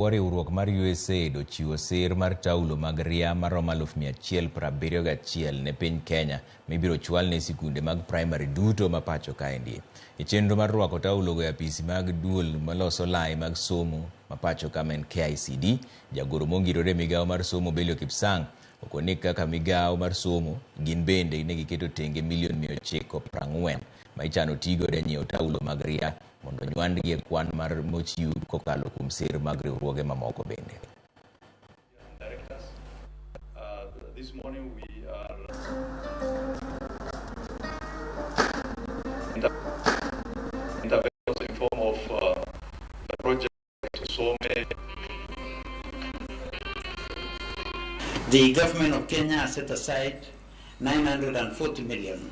Riwruok mar USAID ochiwo sir mar taulo mag ria maromo 171,000 ne piny Kenya mibiro chwal ne sikunde mag primary duto ma pacho kaendi. E chenro mar rwako taulogo e apisi mag duol maloso lai mag somo ma pacho ka ma en KICD, jagoro mongirore e migawo mar somo Belio Kipsang okoni kaka migawo mar somo gin bende ne giketo tenge milion 940 ma ichano tigodo e nyiewo taulo mag ria mondo onywandgi e kwan mar mochiw kokalo kuom sir mag riwruoge mamoko bende. This morning we are in form of the project Tusome. The government of Kenya has set aside 940 million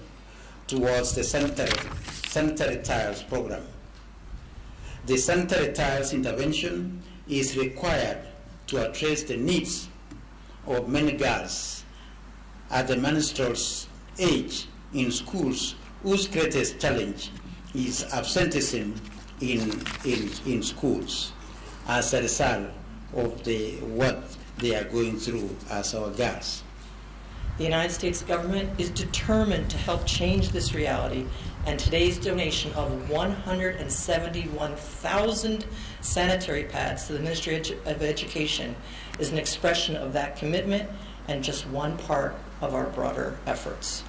towards the sanitary tiles program. The sanitary tiles intervention is required to address the needs of many girls at the menstrual age in schools whose greatest challenge is absenteeism in schools as a result of what they are going through as our girls. The United States government is determined to help change this reality, and today's donation of 171,000 sanitary pads to the Ministry of Education is an expression of that commitment and just one part of our broader efforts.